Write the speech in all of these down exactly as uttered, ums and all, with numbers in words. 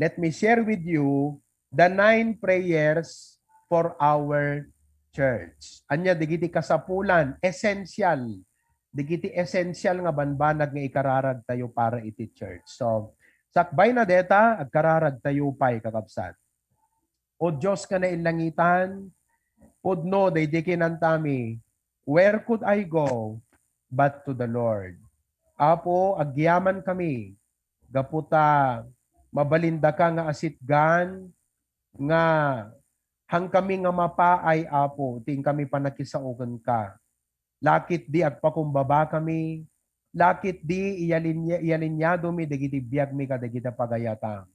let me share with you the nine prayers for our church. Ania dagiti kasapulan, essential, dagiti essential nga banbanag nga ikararagtayo para iti church. So, sakbay na deta, agkararagtayo pay, kakabsat. O Dios nga naillangitan, pudno daydi kinantami, "Where could I go but to the Lord?" Apo, agyamankami, gapu ta mabalindaka nga asitgan, nga haankami nga mapaay, Apo, ti inkami pannakisao kenka. Lakitdi agpakumbabakami, lakitdi iyalinya-, iyaliniadomi dagiti biagmi kadagiti pagayatam.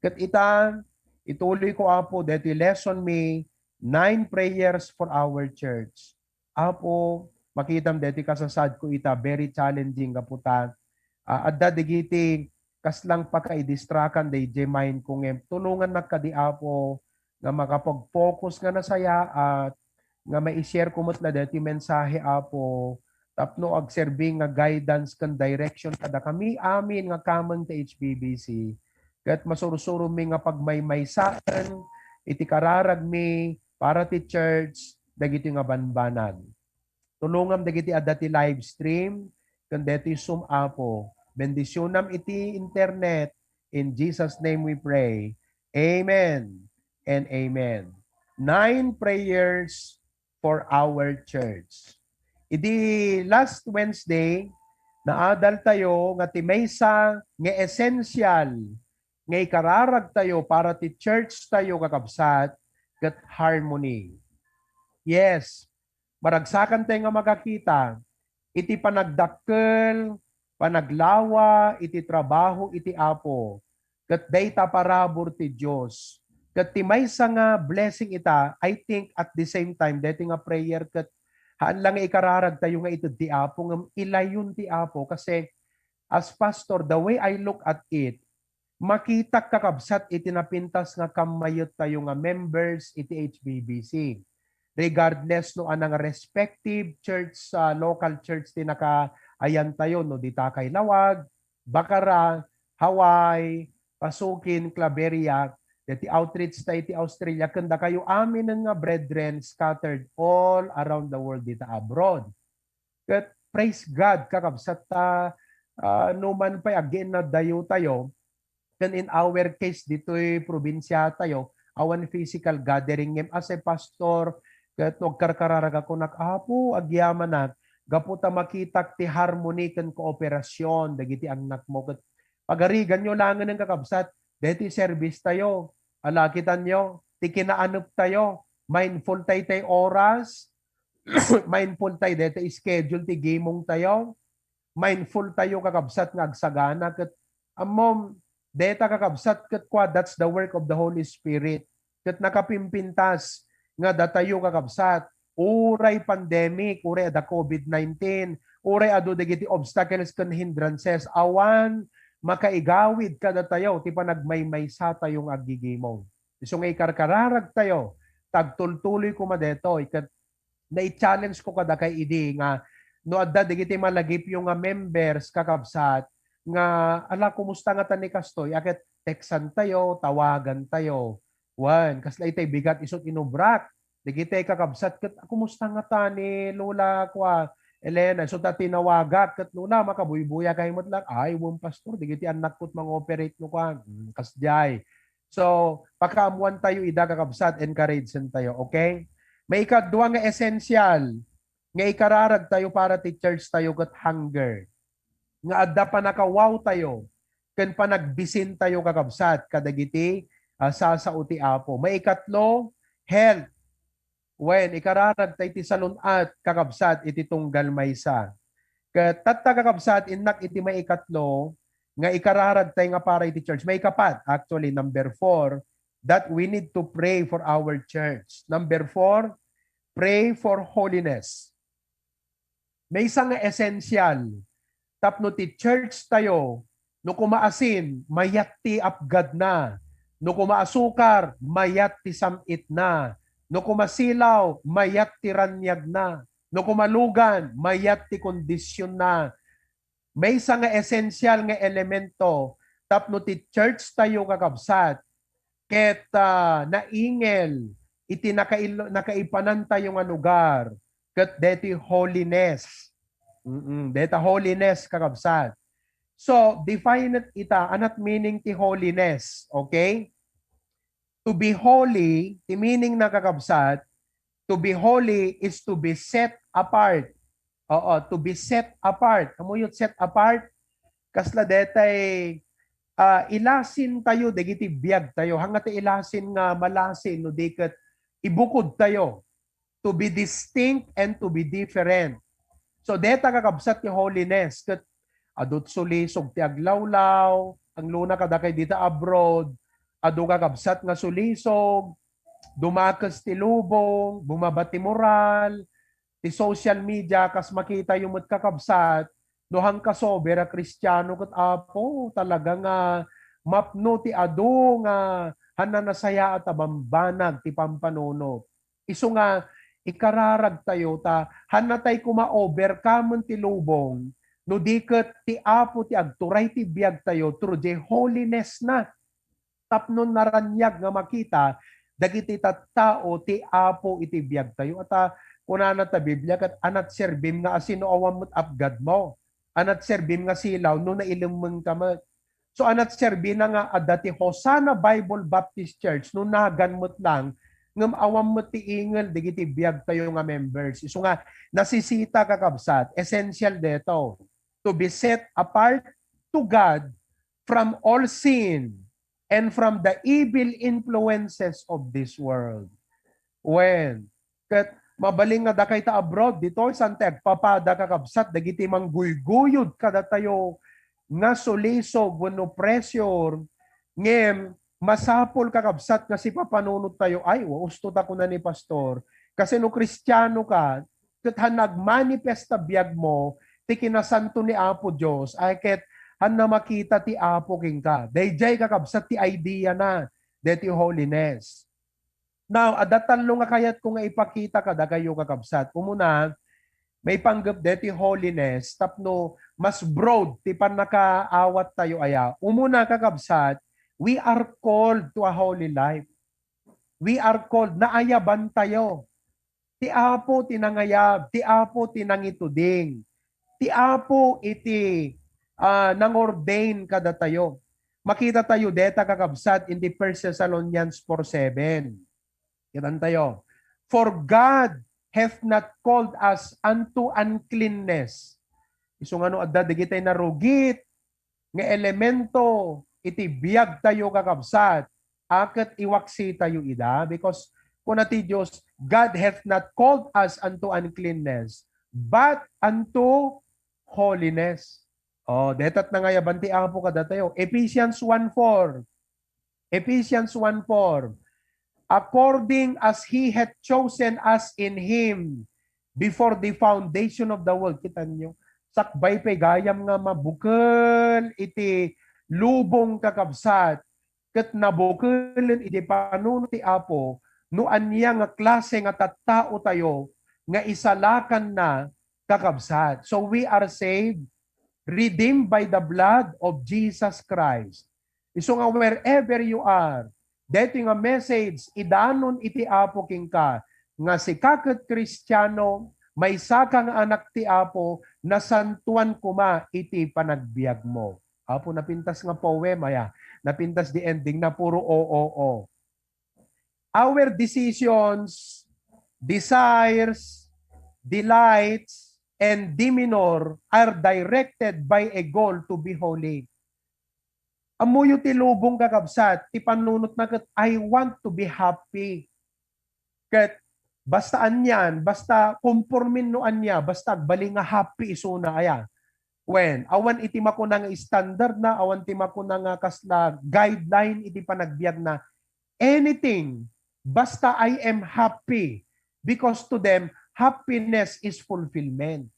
Ket ita, ituloyko, Apo, daytoy lessonmi, nine prayers for our church. Apo, makitam daytoy kasasaadko ita, very challenging gapu ta, ah, adda dagiti kaslang pakaidistrakan daydiay mind ko ngem tulongannak kadi, Apo, nga makapag-focus nga nasayaat, nga mai-share ko met la daytoy mensahe, Apo, tapno agserbi nga guidance ken direction kadakami amin nga kameng ti H B B C. Ket masursuromi nga pagmaymaysaen iti kararagmi para ti church dagiti nga banbanag. Tulongam dagiti adda ti live stream ken daytoy Zoom, Apo. Bendisionam iti internet. In Jesus' name we pray. Amen and amen. Nine prayers for our church. Idi last Wednesday, naadaltayo nga ti maysa nga essential nga ikararagtayo para ti church tayo, kakabsat, ket harmony. Yes, maragsakantayo nga makakita iti panagdakkel, panaglawa iti trabaho iti Apo, ket dayta parabur ti Dios. Ket ti maysa nga blessing ita, I think at the same time, daytoy nga prayer ket haan la nga ikararagtayo nga ited ti Apo, ngem ilayon ti Apo. Kasi, as pastor, the way I look at it, makitak, kakabsat, iti napintas nga kammayettayo nga members iti H B B C. Regardless no anang respective church, ah, local church ti nakaayantayo, no dita Kaylaw, Bacara, Hawaii, Pasukin, Claveria, deti outreach ta iti Australia, ken dakayo amin nga brethren scattered all around the world dita abroad. Ket praise God, kakabsat, ta, ah, no man pay aggiinnadayotayo, ken in our case, ditoy probinsia tayo, awan physical gathering ngem as a pastor, ket no agkarkararag a kunak, "Apo, agyamanak, gapu ta makitak ti harmony ken kooperasyon dagiti annakmo." Ket pagariganyo langen, kakabsat, deti service tayo, alakitanyo, ti kinaanep tayo, mindful tay tay oras, mindful tay deta schedule ti gimong tayo, mindful tayo, kakabsat, nga agsagana. Ket ammom, deta, kakabsat, ket kua, that's the work of the Holy Spirit. Ket nakapimpintas nga datayo, kakabsat, uray pandemic, uray adda covid nineteen, uray adu dagiti obstacles ken hindrances, awan makaigawid kadatayo ti panagmaymaysa tayo nga aggigimong. Isu nga ikarkararag tayo, tagtultuloy koma detoy, ket nai-challenge ko kadakay idi nga no adda dagiti malagipyo nga members, kakabsat, nga, "Ala, kumusta ngata ni kastoy?" Aket textan tayo, tawagan tayo. Wen, kasla itay bigat isut inubrak. Dagitay kakabsat ket, "Kumusta ngata ni Lola," kua, "Elena?" Isut a tinawagak ket, "Lola, makabuybuya kay met laeng." "Ay, wen, Pastor, dagiti annakko ti mangoperate no," kua. Hmm, kasdiay. So, pakaammoan tayo ida, kakabsat, encourage tayo, okay? Maikadua nga essential nga ikararag tayo para ti church tayo ket hunger. Nga adda pannakawaw tayo ken panagbisin tayo, kakabsat, kadagiti, ah, sasao ti Apo. Maikatlo, health. Wen, ikararag tay ti salun-at, kakabsat, iti tunggal maysa. Ket tatta, kakabsat, innak iti maikatlo nga ikararag tay nga para iti church. Maikapat, actually, number four, that we need to pray for our church. Number four, pray for holiness. Maysa nga essential tapno ti church tayo, no koma asin, mayat ti apgadna. No koma asukar, mayat ti sam-itna. No koma silaw, mayat ti raniagna. No koma lugan, mayat ti kondisionna. Maysa nga essential nga elemento tapno ti church tayo, kakabsat, ket, ah, naingel iti nakail-, nakaipanantayo nga lugar, ket deti holiness. Mm-mm, deta holiness, kakabsat. So, define it ita, anat meaning ti holiness, okay? To be holy, ti meaning na, kakabsat, to be holy is to be set apart. Oo, to be set apart. Ammoyo ti set apart? Kasla detay, ah, ilasin tayo dagiti biag tayo. Hanga ti ilasin nga malasin no di ket ibukod tayo. To be distinct and to be different. So, deta, kakabsat, ti holiness. Ket adu ti sulisog ti aglawlaw, ang luna kadakay dita abroad, adu, kakabsat, nga sulisog, dumakes ti lubong, bumaba ti moral, ti social media, kas makitayo met, kakabsat, no hangka sober a Kristiano ket, Apo, talaga nga mapno ti adu nga hana nasayaat a bambanag ti pampanunot. Isu nga ikararag tayo ta hana tay koma overcome ti lubong no di ket ti Apo ti agturay ti biag tayo through the holiness na. Tapno naraniag nga makita dagiti tattao ti Apo iti biag tayo. Ata kunana ta Biblia ket, "Anat serbim nga asin no awan met apgadmo? Anat serbim nga silaw no nailemmengka met?" So, anat serbina nga adda ti Hosanna Bible Baptist Church no nagan met lang, ngem awan met ti ingel dagiti biag tayo nga members. Isu nga nasisita, kakabsat, essential deto to be set apart to God from all sin and from the evil influences of this world. Wen, ket mabalin nga dakayta abroad, ditoy saan ti agpapada, kakabsat, dagiti mangguyguyod kadatayo nga sulisog wenno pressure, ngem masapul, kakabsat, nga sipapanunot tayo. Ay, wa, usto ta kuna ni Pastor. Kasi no Kristiano ka, ket han nagmanifest a biag mo ti kinasanto ni Apo Dios, ay ket han namakita ti Apo kenka. Daydiay, kakabsat, ti idea na deti holiness. Now, adda tallo nga kayatko nga ipakita kadakayo, kakabsat. Umuna, maipanggep deti holiness tapno mas broad ti pannakaawat tayo aya. Umuna, kakabsat, we are called to a holy life. We are called, naayaban tayo. Ti Apo ti nangayab, ti Apo ti nangituding, ti Apo iti, ah, nangordain kadatayo. Makita tayo deta, kakabsat, in the First Thessalonians four seven. Kitan tayo. "For God hath not called us unto uncleanness." Isu nga no adda dagitay narugit nga elemento iti biag tayo, kakabsat, a ket iwaksi tayo ida, because kuna ti Dios, "God hath not called us unto uncleanness, but unto holiness." Oh, detat nangayaban ti Apo kadatayo. Ephesians one four. Ephesians one four, "According as he hath chosen us in him before the foundation of the world." Kita nyo? Sakbay pay gayam nga mabukel iti lubong, kakabsat, ket nabukelen iti panunot ti Apo no ania nga klase nga tattao tayo nga isalakanna, kakabsat. So we are saved, redeemed by the blood of Jesus Christ. Isu nga wherever you are, daytoy nga message, idanon iti Apo kenka, nga sika ket Kristiano, maysaka nga anak ti Apo, nasantuan koma iti panagbiagmo. Apo, napintas nga poem, aya. Napintas di ending na puro o, o, o. Our decisions, desires, delights, and demeanor are directed by a goal to be holy. Ammoyo ti lubong, kakabsat, ti panunotna ket, "I want to be happy." Ket basta anian, basta konpormen no ania, basta agbalin nga happy isuna, aya. Wen, awan iti makuna nga standard na, awan ti makuna nga kasla guideline iti panagbiag na. Anything, basta I am happy, because to them, happiness is fulfillment.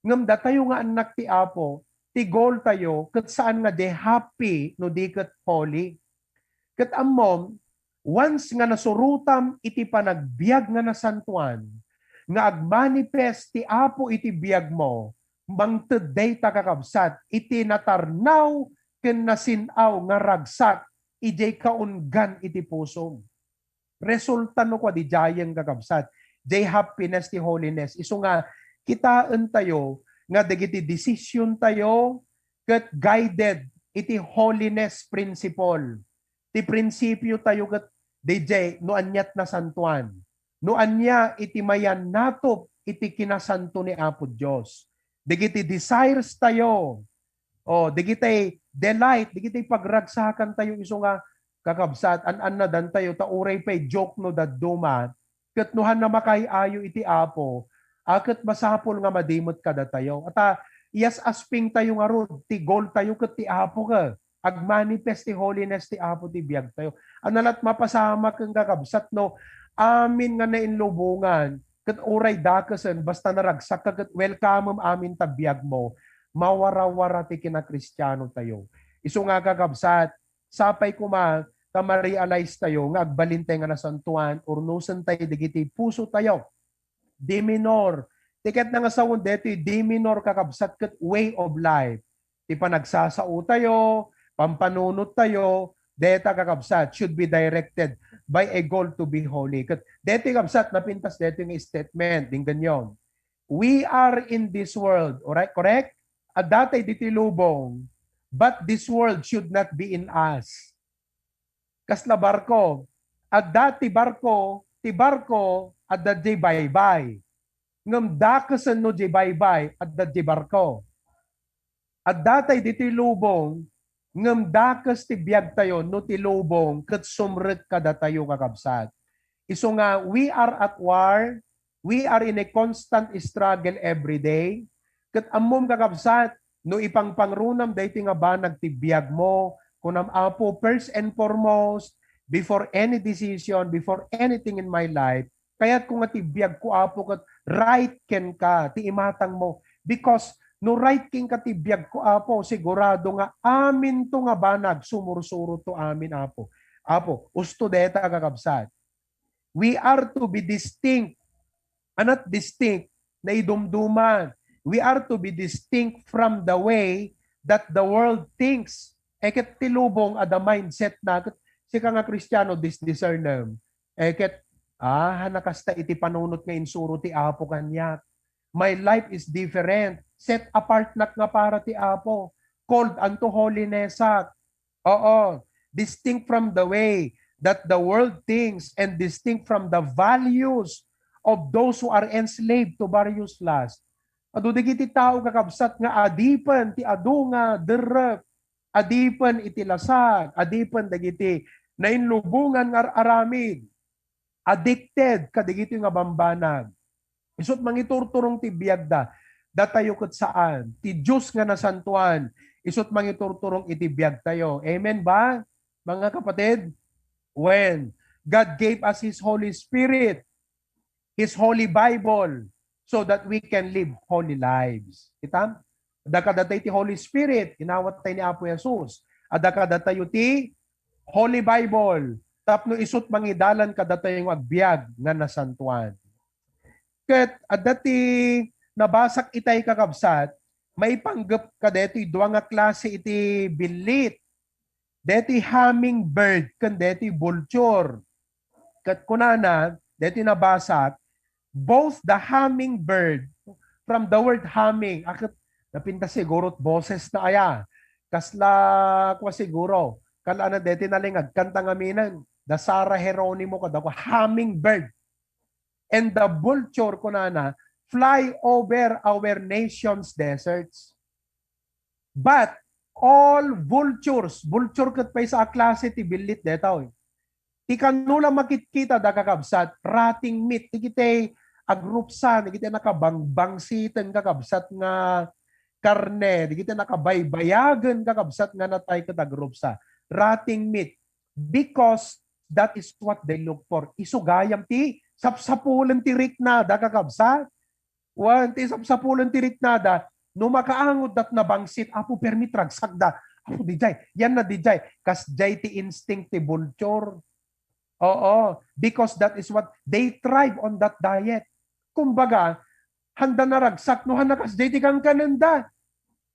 Ngem datayo nga annak ti Apo, ti goal tayo ket saan nga di happy no di ket holy. Ket ammom, once nga nasurotam iti panagbiag nga nasantuan, nga agmanifest ti Apo iti biagmo, mangted dayta, kakabsat, iti natarnaw ken nasin-aw nga ragsak idiay kaunggan iti pusom. Resulta no kua didiayen, kakabsat, diay happiness ti holiness. Isu nga, kitaentayo nga dagiti decision tayo ket guided iti holiness principle. Ti prinsipio tayo ket didiay no aniat nasantuan. No ania iti mayannatop iti kinasanto ni Apo Dios. Dagiti desires tayo, o dagiti delight, dagiti pagragsakan tayo isu nga, kakabsat, an-annadan tayo ta uray pay joke no dadduma, ket no han na makay-ayo iti Apo, a ket masapul nga madimet kadatayo. Ata, iyas asping tayo ngarud, ti goal tayo ket ti Apo ka. Agmanifest ti holiness ti Apo ti biag tayo. Ania lat mapasamak ken, kakabsat, no amin nga nainlubongan, ket uray dakesen, basta naragsak ka ket welcome amin ta biag mo, mawarawara ti kinakristiano tayo. Isu nga, kakabsat, sapay koma ta ma-realize tayo nga agbalin tay nga nasantuan, urnosen tay dagiti puso tayo. Demeanor. Ti ket nga sawen detoy demeanor, kakabsat, ket way of life. Ti panagsasao tayo, pampanunot tayo, deta, kakabsat, should be directed by a goal to be holy. Ket detoy, kabsat, napintas detoy nga statement, dinggenyo. We are in this world, alright? Correct? Adda tay ditoy lubong, but this world should not be in us. Kasla barko? Adda ti barko, ti barko adda diay baybay. Ngem dakesen no diay baybay adda diay barko. Adda tay ditoy lubong, ngem dakes ti biag tayo no ti lubong ket sumrek kadatayo, kakabsat. Isu nga, we are at war, we are in a constant struggle every day. Ket ammom, kakabsat, no ipangpangrunam daytoy nga banag ti biag mo, kunam, Apo, first and foremost, before any decision, before anything in my life, kayatko nga ti biag ko, Apo, ket right kenka, ti imatang mo. Because no right kenka ti biag ko, Apo, sigurado nga amin to nga banag, sumursuro to amin, Apo. Apo, usto deta, kakabsat. We are to be distinct. Ania ti distinct? Naidumduman. We are to be distinct from the way that the world thinks. E ket ti lubong adda mindset na, ket sika nga Kristiano, disdiscernem. E ket, ah, han na kasta iti panunot nga insuro ti Apo kaniak. My life is different. Set apart nak nga para ti Apo. Called unto holiness ak. Oo, distinct from the way that the world thinks and distinct from the values of those who are enslaved to various lusts. Adu dagiti tao, kakabsat, nga adipen ti adu nga derrep, adipen iti lasag, adipen dagiti nainlubongan nga ar-aramid, addicted kadagitoy nga bambanag. Isut' mangiturturong ti biagda. Datayo ket saan. Ti Dios nga nasantoan, isut' mangiturturong iti biagtayo. Amen ba, mga kapatid? When God gave us His Holy Spirit, His Holy Bible, so that we can live holy lives. Kita? Adda kadatayo ti Holy Spirit, inawat tayo ni Apo Jesus. Adda kadatayo ti Holy Bible, tapno isut' mangidalan kadatayo nga agbiag nga nasantoan. Ket adda ti nabasak itay, kakabsat, maipanggep kadaytoy dua nga klase iti billit. Daytoy hummingbird ken daytoy vulture. Ket kunana, daytoy nabasak, both the hummingbird, from the word humming, a ket napintas siguro ti boses na aya. Kasla kua siguro, kal-ana daytoy nalingag, kanta ngamin, da Sarah Geronimo, kada kua, hummingbird. And the vulture, kunana, fly over our nation's deserts. But all vultures, vulture ket pay sa a klase ti billit daytoy. Ti kano la makitkita, da kakabsat, rotting meat, dagiti agrupsa, dagiti nakabangbangsiten, kakabsat, nga karne, dagiti nakabaybayagen, kakabsat, nga natay ket agrupsa. Rotting meat. Because that is what they look for. Isu gayam ti sapsapulen ti riknada, kakabsat. Wen, ti sapsapulen ti riknada, no makaangod dat nabangsit, Apo, permi ti ragsakda. Apo, didiay, yan na didiay. Kasdiay ti instinct ti vulture. Oo, because that is what they thrive on that diet. Kumbaga, handa naragsak no handa kasdiay ti kankanenda.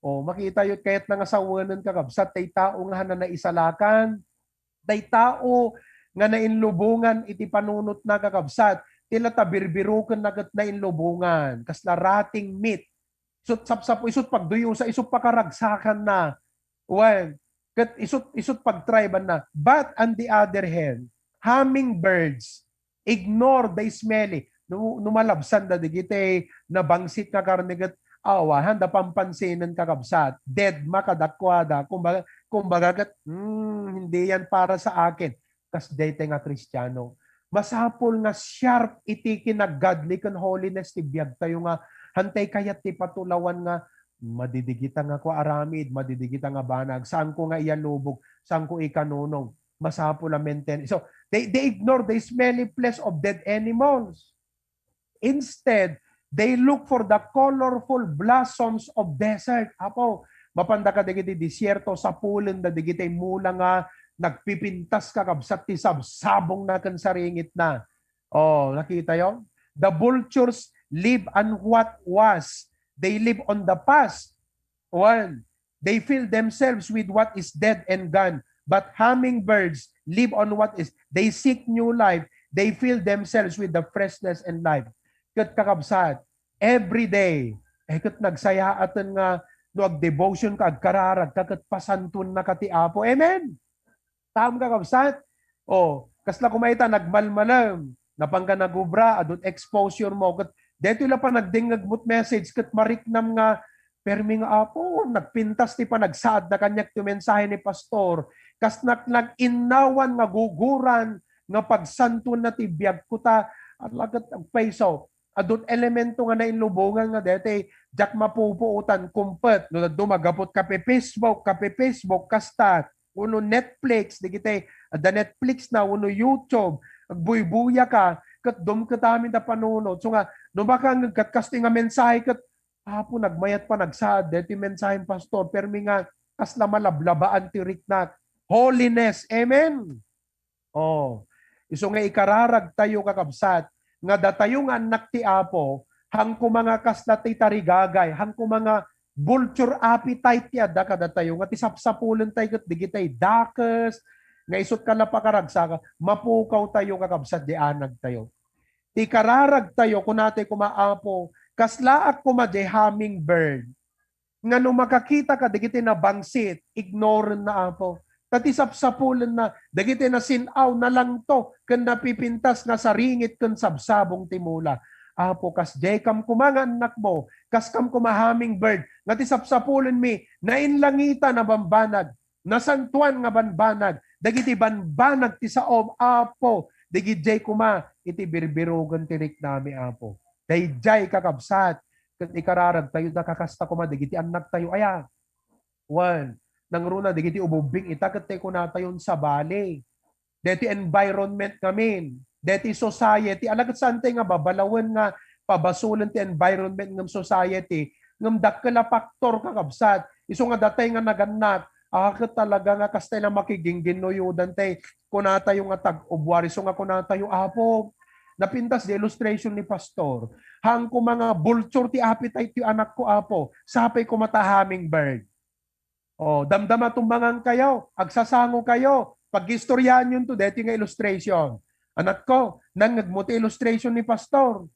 O, makita yo, kayatna nga sawenen, kakabsat, tay tao nga hanna naisalakan, tay tao nga nainlubongan iti panunotna, kakabsat, ti la ta birbirokenna ket nainlubongan, kasla rotting meat. Isut sapsapo, isut pagduyosa, isut pakaragsakanna. Wen, ket isut, isut pagtribanna. But on the other hand, hummingbirds ignore the smelly. No, no malabsan da digiti nabangsit nga karne ket awahan da pampansinen, kakabsat. Dead ma kadakuada. Kumbaga, kumbaga ket, "Hmm, hindi yan para sa akin." Kas dayta nga Kristiano. Masapul nga sharp iti kinagadli ken holiness ti biag tayo nga hantay kayat ti patulawan nga madidigita nga kua aramid, madidigita nga banag, saanko nga iyalubog, saanko ikanunong. Masapul a maintain. So, they, they ignore the smelly flesh of dead animals. Instead, they look for the colorful blossoms of desert. Apo, mapanda kadagiti desierto, sapulenda dagiti mula nga nagpipintas, kakabsat, ti sabsabongna ken saringitna. Oh, nakita yo? The vultures live on what was. They live on the past. One, they fill themselves with what is dead and gone. But hummingbirds live on what is. They seek new life. They fill themselves with the freshness and life. Ket, kakabsat, every day, eh, ket nagsayaaten nga no agdevotion ka, agkararag ka, ket pasantuenna ka ti Apo. Amen? Tam, kakabsat? O, kasla koma ita, nagmalmalem, napanka nagubra, adun exposure mo, ket detoy la panagdengngeg mo't message, ket mariknam nga, "Permi nga, Apo, nagpintas ti panagsaadna kaniak ti mensahe ni Pastor. Kasnak nag-innawan nga guguran nga pagsantuenna ti biagko ta, ala ket agpayso." Adun elemento nga nainlubongan nga detoy, diak mapupuotan, kumpet, no, dumagapot ka pi Facebook, ka pi Facebook, kasta, wenno Netflix, digitay, adda Netflix na, wenno YouTube, agbuybuya ka, ket dumketamin da panunot. So nga, no makangeg kat kastoy nga mensahe ket, "Apo, nagmayat panagsaad deti mensahen, Pastor, permi nga kasla malablabaan ti riknak." Holiness. Amen. Oh, isu nga ikararag tayo, kakabsat, nga datayo nga annak ti Apo, haan koma nga kasla ti tarigagay, haan koma nga vulture appetite ti adda kadatayo, nga ti sapsapulen tayo ket digitay dakes, nga isut ka la pakaragsaka, mapukaw tayo, kakabsat, di anag tayo. Ti kararag tayo, kunatay koma, "Apo, kaslaak koma di hummingbird." Nga no makakita ka dagiti nabangsit, ignorenna, Apo. Ta ti sapsapulenna, dagiti nasin-aw, nalangto, ken napipintas nga saringit ken sabsabong ti mula. Apo, kas diay kam koma nga annakmo, kas kam koma hummingbird, nga ti sapsapulenmi, nainlangitan a bambanag, nasantoan nga bambanag, dagiti bambanag ti saom, Apo, dagiti diay koma iti birbirogen ti riknami, Apo. Daydiay, kakabsat, ket ikararag tayo, ta kakasta koma dagiti annak tayo aya. Wen, nangruna dagiti ububbing ita ket tay kunatayon sabali. Deti environment ngamin, deti society, ala ket saan tay nga babalawen nga pabasolen ti environment ngem society, ngem dakkel a factor, kakabsat. Isu nga datay nga nagannak, ah, ket talaga nga kastay la makigingginnuyodan tay kunatayo nga tag-ubwar, isu nga kunatayo, Apo, napintas di illustration ni Pastor. Haan koma nga vulture ti appetite ti anakko, Apo. Sapay koma ta hummingbird. Oh, damdama tumbangan kayo, agsasango kayo, pag-istoryahan yun to, deti nga illustration. Anakko, nangngegmo ti illustration ni Pastor.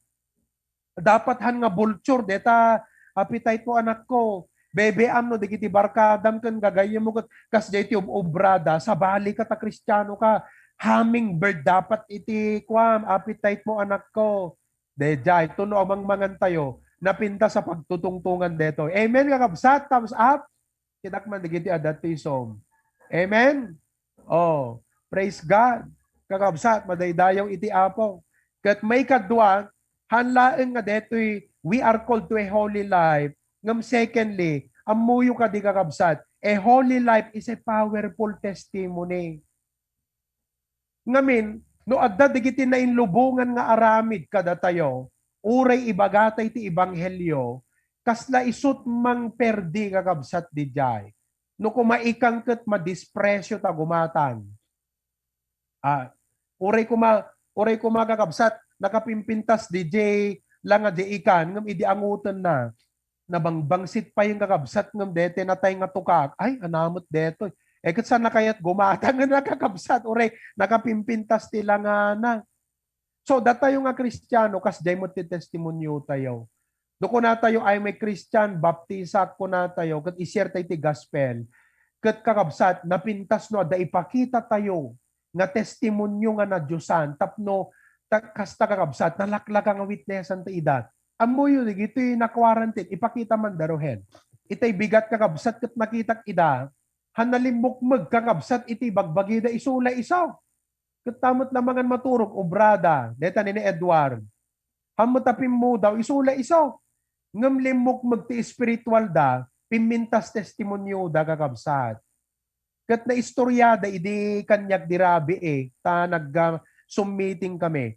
Dapat han nga vulture, deta appetite mo, anakko. Bebeam no, digiti barkadam ken gagayyem mo ket kas diay ti ub-, ubrada, sabali ka ta Kristiano ka. Hummingbird dapat iti kuam, appetite mo, anakko. Daydiay, tuno amangmangan tayo, napintas a pagtutungtungan detoy. Amen, kakabsat? Thumbs up? Kitak man dagiti adda ti isom. Amen? Oh, praise God. Kakabsat, madaydayaw iti Apo. Ket maikadua, han laeng nga detoy, we are called to a holy life. Ngem secondly, ammoyo kadi, kakabsat, a holy life is a powerful testimony. Ngamin, no adda dagiti nainlubongan nga aramid kadatayo, uray ibagatay ti ebanghelio, kasla isut mangperdi, kakabsat, didiay. No kumaikang ket madispresyo ta gumatan. Ah, uray kuma, uray kuma, kakabsat, nakapimpintas didiay la nga di ikan, ngem idi angotenna, nabangbangsit pay nga kakabsat ngem daytoy natay nga tukak. Ay, ania met daytoy. Eh, ket saan a kayat gumatang nga kakabsat, uray nakapimpintas ti langana. So, datayo nga Kristiano, kasdiay met ti testimonio tayo. No kunatayo, "I'm a Christian, baptisak," kunatayo, ket i-share tayo ti gospel. Ket kakabsat, napintas no adda ipakita tayo nga testimonio nga nadiosan, tapno ta-, kasta kakabsat, nalaklaka nga witnessan ta ida. Ammoyo, dagitoy na-quarantine, ipakita man da Rohel. Itay bigat kakabsat ket nakitak ida, han nalimmukmeg kakabsat iti bagbagida isu la isu. Ket ta met lamangan maturog, obrada, deta ni Edward. Hammo ta pimmudaw, isu la isu. Ngem limmukmeg ti espiritual da, pimmintas testimonio da, kakabsat. Ket naistorya da idi kaniak di rabii, ta nagga-, Zoom meeting kami.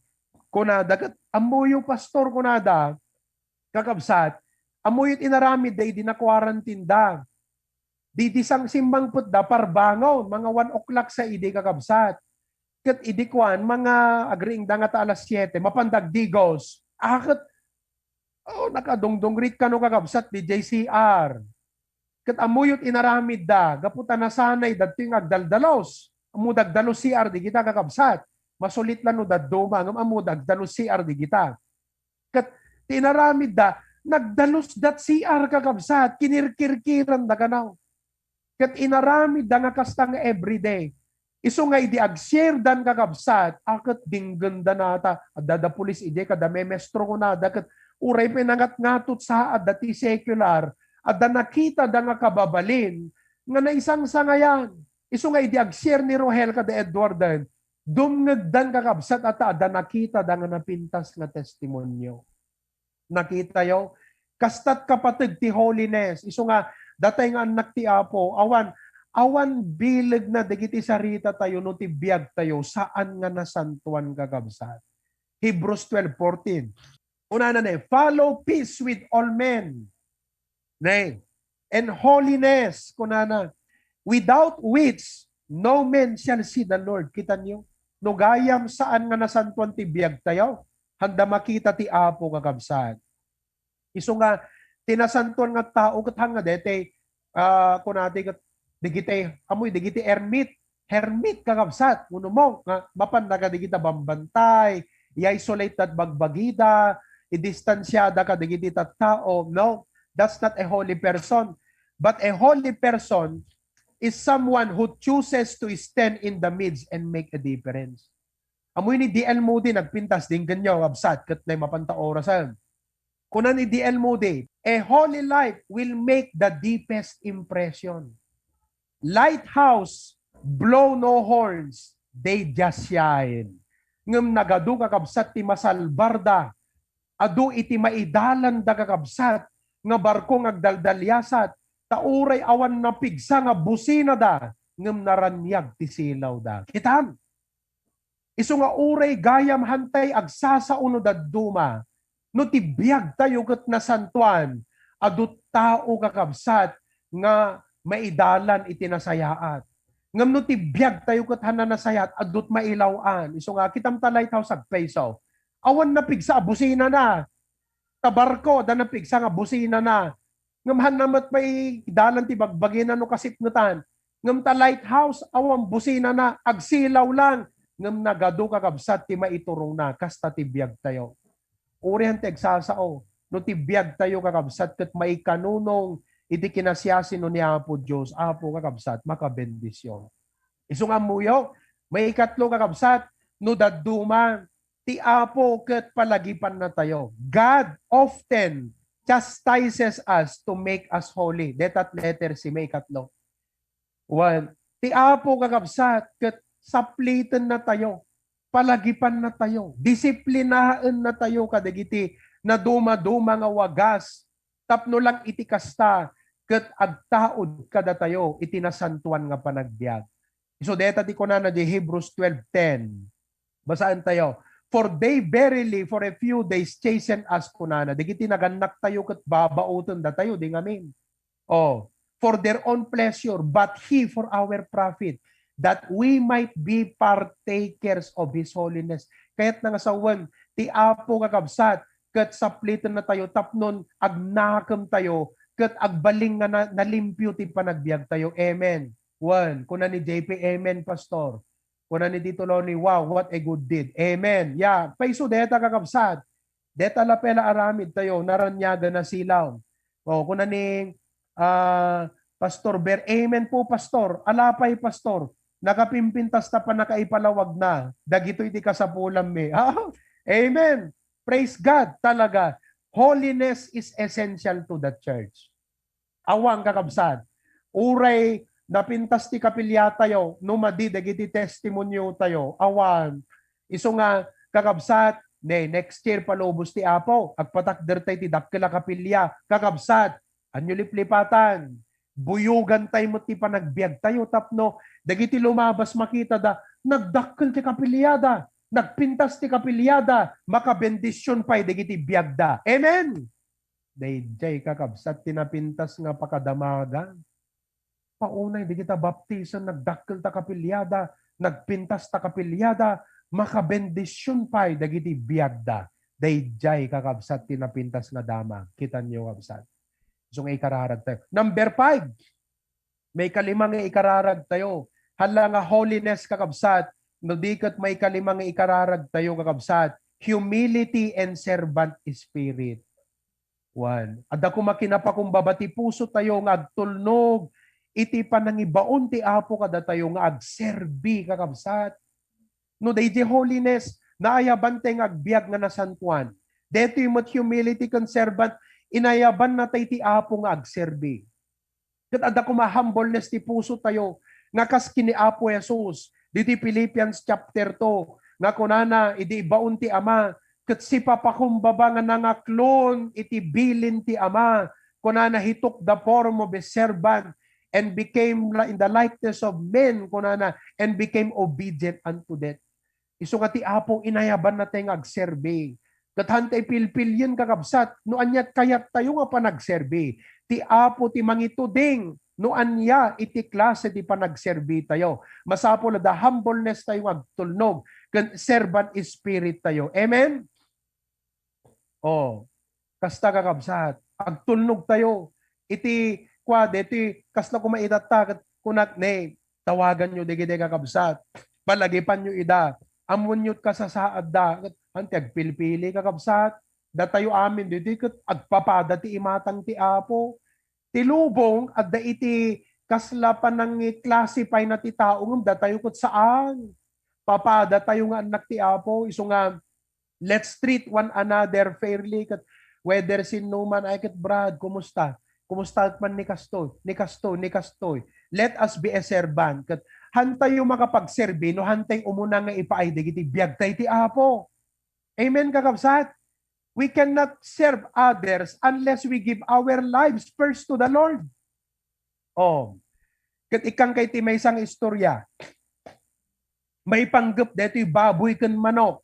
Kunada, ket, "Ammoyo, pastor," kunada, kakabsat, "ammoyo ti inaramid da idi na-quarantine da." Di, di sang simmangpet da parbangon, mga one o'clock sa idi, kakabsat. Ket idi kuan, mga agriing da nga ta alas siete, mapan da agdigos. Ah, ket, oh, nakadungdungrit kano, kakabsat, di jay C R. Ket ammoyo ti inaramid da, gapu ta nasanay da ditoy nga agdaldalos. Ammo da agdalus C R di kita, kakabsat. Masulit la no dadduma, ngem ammo da agdalus C R di kita. Ket ti inaramid da, nagdalus dat C R, kakabsat, kinirkirkiran da kanaw. Ket inaramid da nga kasta nga everyday. Isu nga idi ag-share dan, kakabsat, a ket dinggen da nata, adda da pulis idi kada memestro kunada, ket uray pay nangatngatot sa adda ti secular, adda nakita da nga kababalin nga naisangsangayan. Isu nga idi ag-share ni Rohel kada Edwarden, dumngegdan, kakabsat, a ta adda nakita da nga napintas nga testimonio. Nakitayo? Kastat kapateg ti holiness. Isu nga, datay nga annak ti Apo, awan, awan bilegna dagiti sarita tayo no ti biag tayo, saan nga nasantuan, kakabsat. Hebrews twelve fourteen. Kunana ne, "Follow peace with all men." Ne? "And holiness," kunana, "without which no man shall see the Lord." Kita niyo? No gayam saan nga nasantuan ti biag tayo, handa makita ti Apo, kakabsat. Isu nga, ti nasantuan nga tao, ket hanga dete, ah, kunati ket, dagiti, amoy, dagiti ermit, hermit, kakabsat, uno mo, nga mapan na kadigita bambantay, i-isolate dat bagbagida, idistansiada kadigiti tattao. No, that's not a holy person. But a holy person is someone who chooses to stand in the midst and make a difference. Amoy ni D L Moody nagpintas, dinggen yo, kabsat, ket nay mapanta orasen. Kuna ni D L Moody, "A holy life will make the deepest impression. Lighthouse blow no horns, they just shine." Ngem nagadu, kakabsat, ti masalbarda. Adu iti maidalanda, kakabsat, nga barko nga agdaldaliasat, ta uray awan napigsa nga businada, ngem naraniag ti silawda. Kitam? Isu nga uray gayam hantay agsasao no dadduma, no ti biag tayo ket nasantuan, adu tao, kakabsat, nga maidalan iti nasayaat. Ngem no ti biag tayo ket hana nasayaat, adut mailaw-an. Isu nga, kitam ta lighthouse agpayso. Awan napigsa a businana. Ta barko, adda napigsa nga businana. Ngem hana met maidalan ti bagbagina no kasipngetan. Ngem ta lighthouse, awan businana, agsilaw lang. Ngem nagadu, kakabsat, ti maiturongna, kasta ti biag tayo. Urian ti agsasao, no ti biag tayo, kakabsat, ket maikanunong iti kinasiasino ni Apo Dios, Apo, kakabsat, makabendisyon. Isu nga ammoyo, maikatlo, kakabsat, no dadduma, ti Apo ket palagipanna tayo. God often chastises us to make us holy. Detat letter C, maikatlo. One, ti Apo, kakabsat, ket sapliten na tayo, palagipan na tayo, disiplinaen na tayo kadagiti naduma-duma nga wagas, tapno lang iti kasta, ket agtaud kadatayo iti nasantuan nga panagbiag. Isu deta ti kunana di Hebrews twelve ten. Basaan tayo, "For they verily for a few days chasten us," kunana. Dagiti nagannak tayo ket babaoten datayo, di ngamin. Oh, "for their own pleasure, but he for our profit, that we might be partakers of his holiness." Kayat na nga sawen, ti Apo, kakabsat, ket saplitennatayo tapnon agnakemtayo ket agbalin nga na-, nalimpio ti panagbiagtayo. Amen. Wen, kuna ni J P, "Amen, Pastor." Kuna ni Tito Loni, "Wow, what a good deed." Amen. Ya, paiso deta, kakabsat. Deta la pay la aramidtayo, naraniagan a silaw. O, kuna ni, ah, Pastor Ber, "Amen po, Pastor. Ala pay, Pastor. Nakapimpintas ta pannakaipalawag na. Dagitoy ti kasapulanmi." Ah, amen. Praise God talaga. Holiness is essential to the church. Awan, kakabsat. Uray napintas ti kapiliatayo, no madi dagiti testimoniotayo. Awan. Isu nga, kakabsat, ne, next year, palubos ti Apo, agpatakdertay ti dakkel a kapilia. Kakabsat, anyo liplipatan. Buyogantay met ti panagbiagtayo tapno dagiti lumabas makitada, nagdakkel ti kapiliada, nagpintas ti kapiliada, makabendision pay dagiti biagda. Amen! Daydiay, kakabsat, ti napintas nga pakadamagan. Paunay dagita baptism, nagdakkel ta kapiliada, nagpintas ta kapiliada, makabendision pay dagiti biagda. Daydiay, kakabsat, ti napintas nga damag. Kitanyo, kabsat. Isu nga ikararagtayo. Number five, maikalima nga ikararagtayo. Hala nga holiness, kakabsat, no di ket maikalima nga ikararagtayo, kakabsat, humility and servant spirit. Wen, adda koma kinapakumbaba ti pusotayo nga agtulnog iti panangibaon ti Apo kadatayo nga agserbi, kakabsat. No daydiay holiness, naayabantay nga agbiag nga nasantoan. Daytoy met humility ken servant, inayabannatay ti Apo nga agserbi. Ket adda koma humbleness ti pusotayo nga kas ken ni Apo Jesus ditoy Philippians chapter two, nga kunana, idi ibaon ti Ama, ket sipapakumbaba nga nangaklon iti bilin ti Ama. Kunana, "He took the form of a servant and became li-, in the likeness of men," kunana, "and became obedient unto death." Isu nga ti Apo, inayabannatay nga agserbi. Ket hantay pilpilien, kakabsat, no aniat kayattayo nga panagserbi. Ti Apo ti mangituding no ania iti klase ti panagserbitayo. Masapul a da humbleness tayo nga agtulnog ken servant spirit tayo. Amen? Oh, kasta, kakabsat, agtulnog tayo. Iti, kua, deti, kasla koma itatta, ket kunak, ne, tawagan yo dagiti kakabsat. Palagipan yo ida. Ammon yo kasasaadda. Ket, han ti agpilpili, kakabsat. Datayo amin, deti, ket agpapada ti imatang ti Apo. Ti lubong, adda iti kasla panangi-classify na ti tao, ngem datayo ket saan. Papada tayo nga annak ti Apo, isu nga, let's treat one another fairly. Ket whether sinno man, ay ket, "Brad, kumusta? Kumusta man ni kastoy, ni kastoy, ni kastoy?" Let us be a servant. Ket hantayo makapagserbi no hantay umuna nga ipaay dagiti biagtay ti Apo. Amen, kakabsat? We cannot serve others unless we give our lives first to the Lord. Oh. Ket ikkan kay ti maysa nga istorya. Maipanggep daytoy baboy ken manok.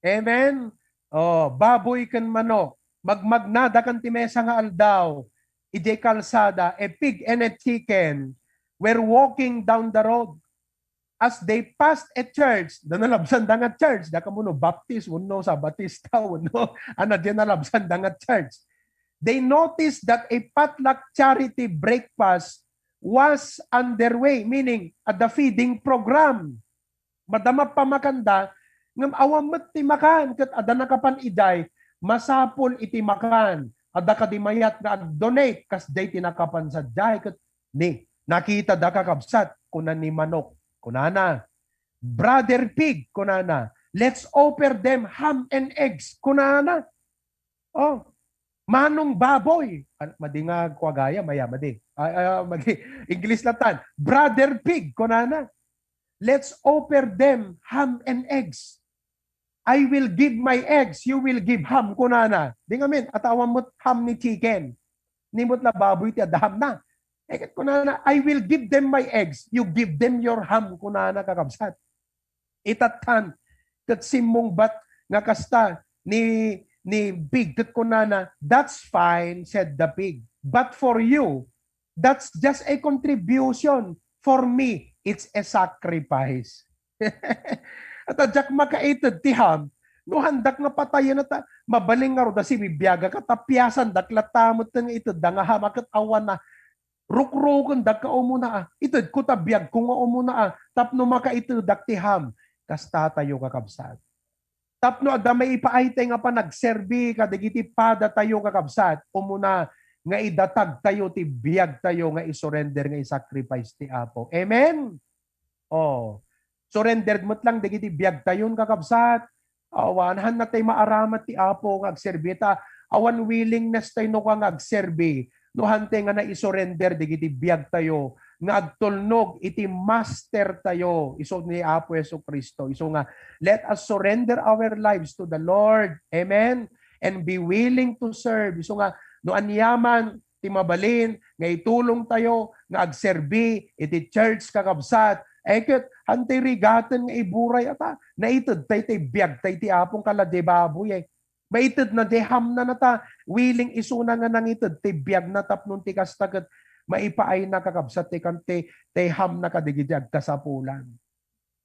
Amen? Oh, baboy ken manok. Magmagnada kan ti maysa nga aldaw. Idiay kalsada, a pig and a chicken were walking down the road. As they passed a church, da nalabsan da nga church, da kamuno Baptist, wenno Sabatista, wenno, ano, di nalabsan da nga church. They noticed that a potluck charity breakfast was underway, meaning at the feeding program. Madama pamakanda, ngem awan met ti makan, ket adda nakapan idiay, masapul iti makan. Adda kadi mayat nga ag-donate, kas diay ti nakapan sadiay, ket ni, nakita da kakabsat, kuna ni manok. Kunana, "Brother Pig," kunana, "let's offer them ham and eggs," kunana. Oh, "Manong Baboy." Ah, madi nga kuagaya, maya, madi. Ah, ah, madi. English latan. "Brother Pig," kunana. "Let's offer them ham and eggs." "I will give my eggs, you will give ham," kunana. Di ngamin, atawan mo't ham ni chicken. Ni mo't la baboy ti adda ham na. Eh, kunana, "I will give them my eggs, you give them your ham," kunana, kakabsat. Itatan, ket simmungbat nga kasta ni, ni pig, ket kunana, "That's fine," said the pig. "But for you, that's just a contribution. For me, it's a sacrifice." At diak makaited ti ham, No handak nga patayen ta, mabalin ngarud a sibibiagak, ta piasandak latta metten nga itedda nga ham a ket awan a, rukrukendak ka umuna a. Itedko ta biagko nga umuna a, tapno makaitedak ti ham. Kastatayo, kakabsat. Tapno adda maipaaytay nga panagserbi kadagiti padatayo, kakabsat, umuna nga idatagtayo ti biagtayo nga isurrender nga isacrifice ti Apo. Amen? Oh, surrendered met lang dagiti biagtayon, kakabsat. Awan, han natay maaramat ti Apo nga agserbi ta. Awan willingness tayo no nga agserbi. No hantay nga naisurrender dagiti biagtayo nga agtulnog iti master tayo, isu ni Apo Jesu-Cristo. Isu nga, let us surrender our lives to the Lord. Amen? And be willing to serve. Isu nga, no aniaman ti mabalin nga itulong tayo nga agserbi iti church, kakabsat, ay ket hantay rigaten nga iburay ata. Naited tay tay biag tay ti Apong kala di baboy, eh. Maited na di hamna nata, willing isuna nga nangited ti biag na tapno ti kasta ket maipaayna, kakabsat, ti kan ti, ti hamna kadagiti agkasapulan.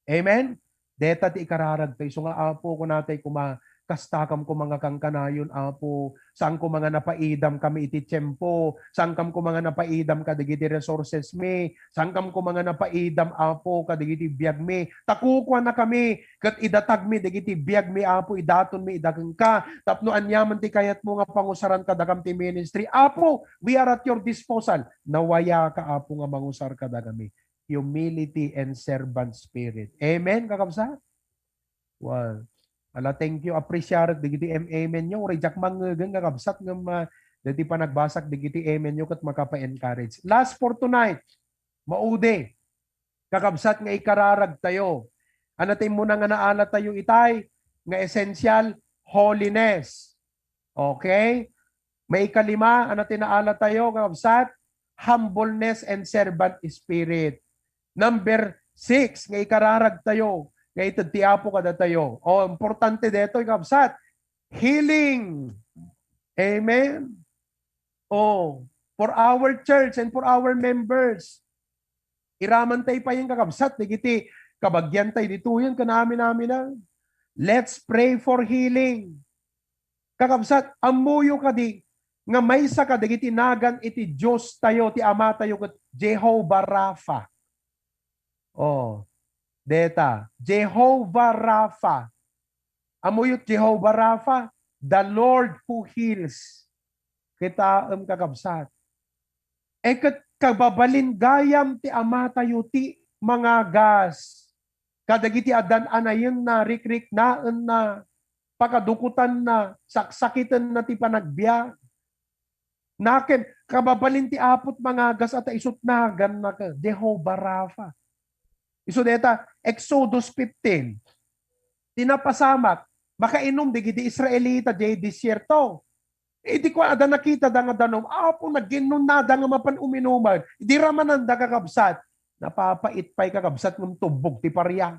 Amen? Deta ti ikararag tayo. Isu nga, Apo, kunatay kuma, kastakam kuma nga kankanayon, Apo. Saan kuma nga napaidam kami iti tiempo. Saan kam kuma nga napaidam kadagiti resources mi. Saan kam kuma nga napaidam, Apo, kadagiti biag mi. Ta kukua na kami, ket idatag mi dagiti biag mi, Apo, idaton mi ida kenka. Tapno aniaman ti kayatmo nga pangusaran kadakam ti ministry. Apo, we are at your disposal. Nawaya ka, Apo, nga mangusar kadakami. Humility and servant spirit. Amen, kakabsat? Wow. Ala, thank you. Appreciate dagiti em-, amen nyo. Uray diak mangngegen, kakabsat, ngem, ah, dagiti panagbasak dagiti amen nyo ket makapa-encourage. Last for tonight. Maudi. Kakabsat nga ikararag tayo. Ano ti muna nga naala tayo itay? Nga essential, holiness. Okay? Maikalima, ano ti naala tayo, kakabsat? Humbleness and servant spirit. Number six, nga ikararag tayo, nga ited ti Apo kadatayo. O, importante detoy, kabsat. Healing. Amen. O, for our church and for our members. Iraman tay payen, kakabsat, dagiti kabagian tay ditoyen, ken amin-amin a. Let's pray for healing. Kakabsat, ammoyo kadi nga maysa kadagiti nagan iti Dios tayo, ti Ama tayo, ket Jehovah Rapha. Oh, deta, Jehovah Rapha. Ammoyo Jehovah Rapha, the Lord who heals. Kitaem, kakabsat. E ket kababalin gayam ti Ama tayo ti mangagas kadagiti addan-anayenna, rikriknaenna, pakadukotanna, saksakitenna ti panagbiag. Nakem, kababalin ti Apo ti mangagas a ta isut naganna ka, Jehovah Rapha. Isu deta, Exodus fifteen. Ti napasamak, makainum dagiti Israelita diay desierto. Idi kua, adda nakitada nga danum, Apo, naginnunada nga mapan uminuman. Idi ramananda, kakabsat, napapait pay, kakabsat, ngem tubbog ti paria.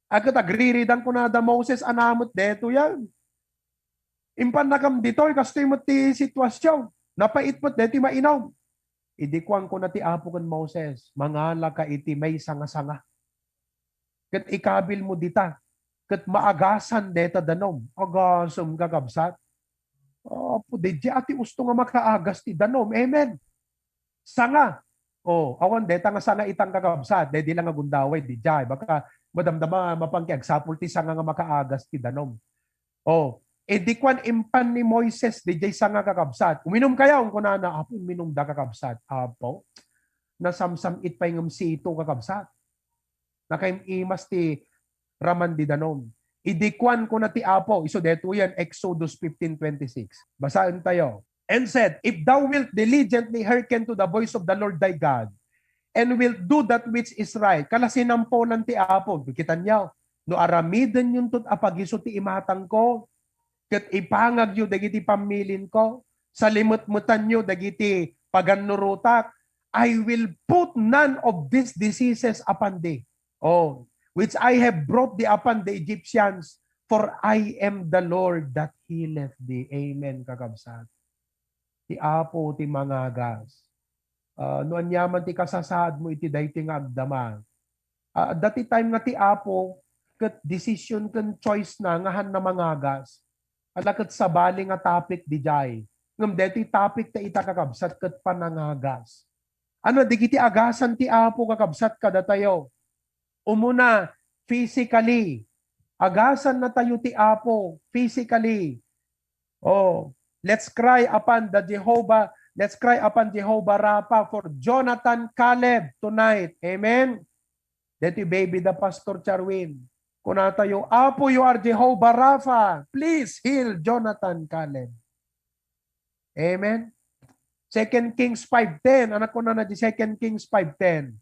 Ket agriridang kunada, Moses, ania met detoy? Impannakam ditoy, kastoy met ti situasion. Napait met deti mainum. Idi kuan kuna ti Apo ken Moses, mangalaka iti maysa nga sanga. Ket ikabilmo dita, ket maagasan deta danum. Agasem, kakabsat. Apo, daydiay a ti usto nga makaagas ti danum. Amen. Sanga. O, awan deta nga sanga itan, kakabsat. Daydiay lang nga gundaway, daydiay. Baka madamdama, mapan ket agsapul ti sanga nga makaagas ti danum. O, idi kuan, impan ni Moises, daydiay sanga, kakabsat. Uminum kayo, kunana, Apo, imminumda, kakabsat. Apo, nasamsam-it pay ngem sito, kakabsat. Nakaim-imas ti raman di danum. Idi kuan kuna ti Apo, isu detoyen, Exodus fifteen twenty-six. Basaen tayo. And said, "If thou wilt diligently hearken to the voice of the Lord thy God, and wilt do that which is right." Kala sinamponan ti Apo. Kitanyo, no aramidenyonto a pagisu ti imatangko, ket ipangagyo dagiti pammilinko, salimetmetanyo dagiti pagannurotak, I will put none of these diseases upon thee, oh, which I have brought thee upon the Egyptians, for I am the Lord that healeth thee. Amen, kakabsat. Ti Apo ti mangagas. Ah, no aniaman ti kasasaadmo iti daytoy nga agdama. Ah, adda ti time nga ti Apo, ket decision ken choice na nga hanna mangagas. Ala ket sabali nga topic didiay. Ngem daytoy topic ta ita, kakabsat, ket panangagas. Ano, dagiti agasan ti Apo, kakabsat, kadatayo. Umuna, physically. Agasan natayo ti Apo physically. Oh, let's cry upon the Jehovah. Let's cry upon Jehovah Rapha for Jonathan Caleb tonight. Amen. Daytoy baby da Pastor Charwin. Kunatayo, "Apo, you are Jehovah Rapha. Please heal Jonathan Caleb." Amen. Second Kings five ten. Ano kunana di Second Kings five ten?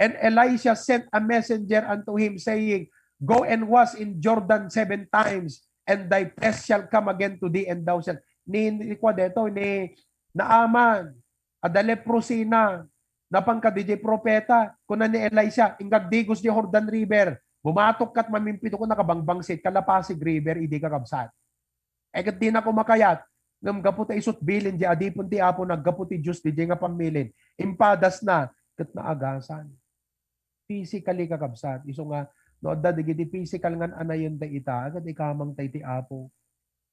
And Elisha sent a messenger unto him, saying, "Go and wash in Jordan seven times, and thy flesh shall come again to thee, and thou shalt." Ni, ni kwa deto, ni Naaman, adda leprosy na, napan kadi jay propeta, kuna ni Elisha, "Inggagdigos di Jordan River, bumatok kat mamimpito ko nakabangbangsit, kalapasig river, idi kakabsat." Eh, ket dinako makayat, ngem gapu ta isut bilin di adipen ti Apo, naggapu ti Dios di nga pammilin, impadas na, ket naagasan. Physically, kakabsat, isu nga, no adda digiti physical nga anayen ta ita, ket ikamang tay ti Apo.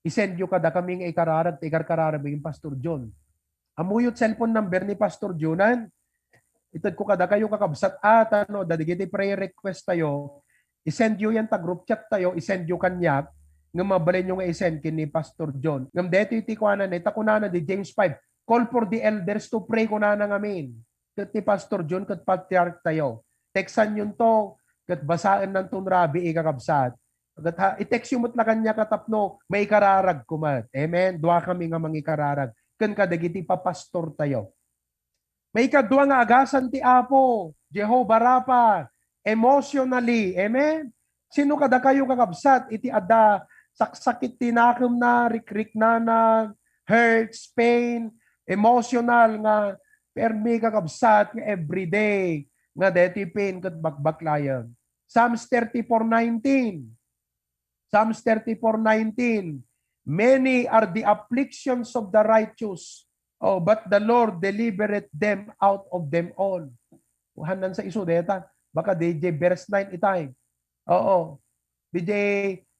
Isend yo kada kami nga ikararag, ta ikarkararag mi ken Pastor John. Ammoyo ti cellphone number ni Pastor John, an? Ited ko kada kayo, kakabsat, a, tano, da digiti prayer request tayo, isend yo yan ta group chat tayo, isend yo kaniak, ngem mabalin yo nga isend ken ni Pastor John. Ngem daytoy ti kuana ni, ta kunana di James five, "Call for the elders to pray," kunana ngamin. Ket ni Pastor John ket patriarch tayo. Textan yonto, ket basaen nanton rabii, kakabsat. Ket ha, i-text yo met la kaniak tapno maikararag ko met. Amen? Dua kami nga mangikararag ken kadagiti papastor tayo. Maikadua nga agasan ti Apo, Jehovah Rapha, emotionally. Amen? Sino kadakayo, kakabsat, iti adda saksakit ti nakemna, rikriknana, hurts, pain, emotional nga permi, kakabsat, nga everyday nga deti pain ket bakbaklayan? Psalms thirty-four nineteen. Psalms thirty-four nineteen, "Many are the afflictions of the righteous, oh, but the Lord delivereth them out of them all." Kuhanan sa isu deta, baka D J verse nine itay. Oo. D J,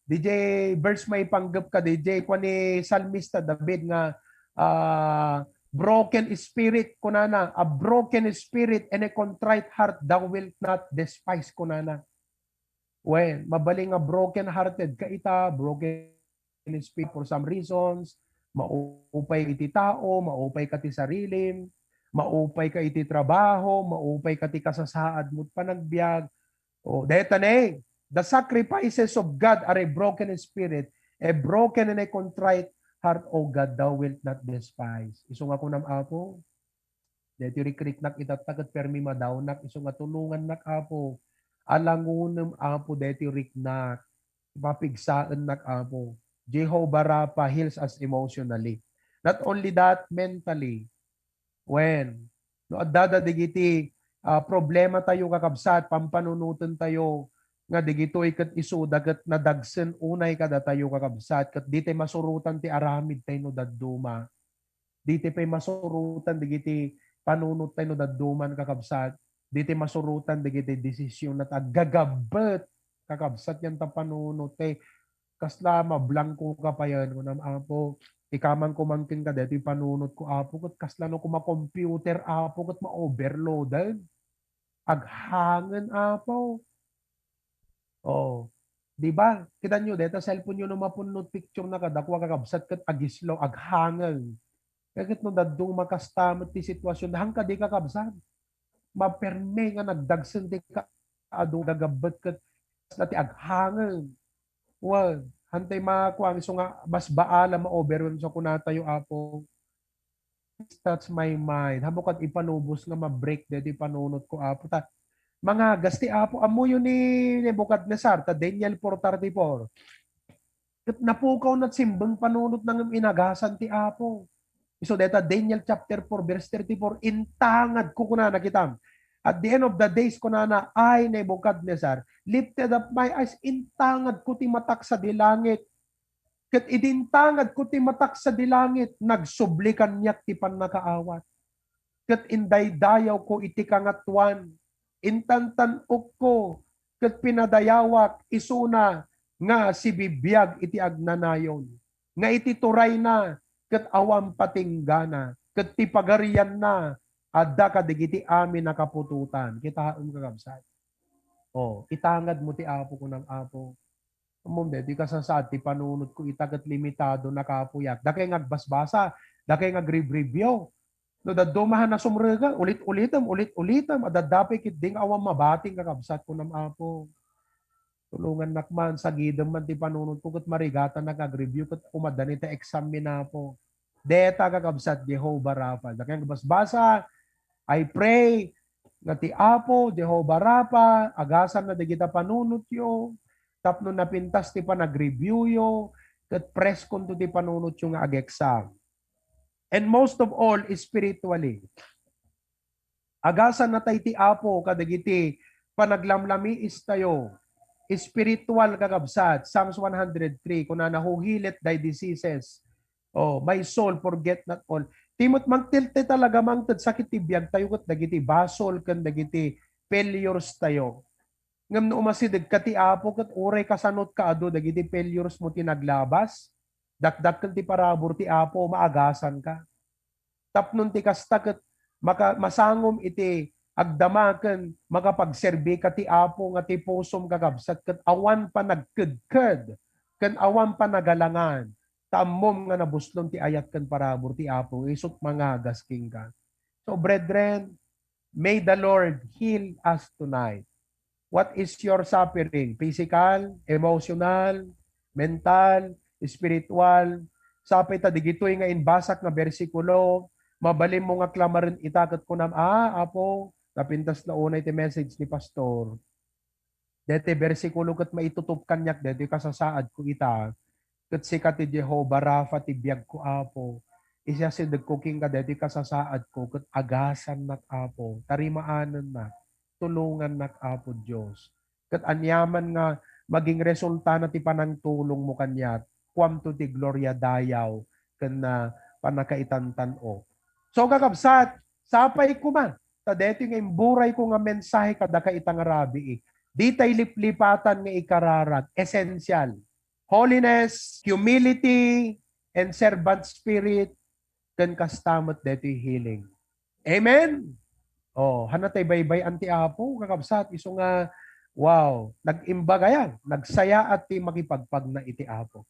D J verse may panggep ka, D J. Kuan ni Salmista David nga, ah, "Broken spirit," kunana, "A broken spirit and a contrite heart thou wilt not despise," kunana. Well, mabalin nga broken-hearted ka ita, broken in spirit for some reasons, maupay iti tao, maupay ka ti sarilim, maupay ka iti trabaho, maupay ka ti kasasaad mo panagbiag. O, deta ne, "The sacrifices of God are a broken spirit, a broken and a contrite heart, O God, thou wilt not despise." Isu nga kunam, Apo, deti rikriknak itatta ket permi madawnak, isu nga tulongannak, Apo. Alangonem, Apo, deti riknak. Papigsaennak, Apo. Jehovah Rapha heals us emotionally. Not only that, mentally. When, no, adda da digiti, ah, problema tayo, kakabsat, pampanunoten tayo, nga digitoy ket isuda ket nadagsen unay kadatayo, kakabsat, ket di tay masurotan ti aramid tay no dadduma. Diti pay masurotan digiti panunot tay no dadduman, kakabsat. Diti masurotan digiti desisyon na ta aggagabbet, kakabsat, yan ta panunot tay kasla mablangko ka payen. Kunam, Apo, ikaman ko man kenka daytoy panunot ko, Apo, ket kasla no kuma computer, Apo, ket ma-overloaden. Aghangen, Apo. Oh, di ba? Kita nyo, deta cellphone nyo no mapunno picture na kadakua, kakabsat, ket agislaw, aghangel. Ket no dadduma kasta met ti sitwasyon, han kadi, kakabsat. Maperme nga nagdagsen ti ka-, adu gagabbet ket kasla ti aghangel. Well, hantay makuang isu nga mas baala ma-overwhelm sa kunatayo, Apo. Touch my mind. Habukat ipanubos nga ma-break daytoy panunot ko, Apo. Ta, mangagas ti Apo. Ammoyo ni Nebuchadnezzar, ta Daniel four thirty-four. Ket napukaw na simbeng panunot na ngem inagasan ti Apo. Isu dayta Daniel chapter four, verse thirty-four, "Intangadko," kunana, kitam. At the end of the days, kunana, "I, Nebuchadnezzar, lifted up my eyes," intangadko ti matak sadi langit. Ket idi intangadko ti matak sadi langit, nagsubli kaniak ti pannakaawat. Ket indaydayawko iti kangatoan, intantan-okko ket pinadayawak isuna nga sibibiag iti agnanayon, nga iti turayna ket awan patinggana, ket ti pagarianna adda kadagiti amin a kaputotan. Kitaem, kakabsat. O, itangad mo ti Apo, kunam, Apo. Ammom, daytoy kasasaad ti panunot ko ita ket limitado na kapuyak. Dakay nga agbasbasa, dakay nga agribribyo. No dadduma a sumrekka, ulit-ulitem, ulit-ulitem, adda pay ketdi nga awan mabating, kakabsat, kunam, Apo. Tulongannak man, sagidem man ti panunot ko ket marigatan nga agribyo ket umadda ni ta exam mi, Apo. Deta, kakabsat, Jehovah Rapha. Dakay nga agbasbasa, I pray nga ti Apo, Jehovah Rapha, agasanna dagita panunotyo, tapno napintas ti panagribyuyo, ket preskonto ti panunotyo nga ag-exam. And most of all, spiritually. Agasanna tay ti Apo kadagiti panaglamlamiistayo. Spiritual, kakabsat. Psalms one hundred three, kunana, "Who healeth thy diseases, oh, my soul, forget not all." Ti met mangted ti talaga mangted sakit ti biagtayo ket dagiti basol ken dagiti failures tayo. Ngem no umasidegka ti Apo ket uray kasanotka adu dagiti failures mo ti naglabas, dakdakkel ti parabur ti Apo, maagasanka. Tapno ti kasta ket maka-, masangom iti agdama ken makapagserbika ti Apo nga ti pusom, kakabsat, ket awan panagkedked ken awan panagalangan, ta ammom nga nabuslon ti ayat ken parabur ti Apo, isut' mangagas kenka. So, brethren, may the Lord heal us tonight. What is your suffering? Physical, emotional, mental, spiritual? Sapay ta digitoy nga imbasak nga bersikulo, mabalinmo nga klamaren ita ket kunam, "Ah, Apo, napintas la unay ti message ni Pastor." Daytoy bersikulo ket maitutup kaniak daytoy kasasaadko ita, ket sika ti Jehovah Rapha ti biagko, Apo. Isiasidegko kenka daytoy kasasaadko ket agasannak, Apo. Tarimaanennak, tulongannak, Apo Dios. Ket aniaman nga maging resultana ti panangtulongmo kaniak, kuamto ti gloria, dayaw, ken, ah, pannakaitantan-ok. So, kakabsat, sapay koma ta daytoy nga imburayko nga mensahe kadaka ita nga rabii, ditay liplipatan nga ikararag, essential. Holiness, humility, and servant spirit, ken kasta met daytoy healing. Amen? Oh, hanna tay baybay-an ti Apo, kakabsat, isu nga, wow, nag-imbag aya, nagsayaat ti makipagpagna iti Apo.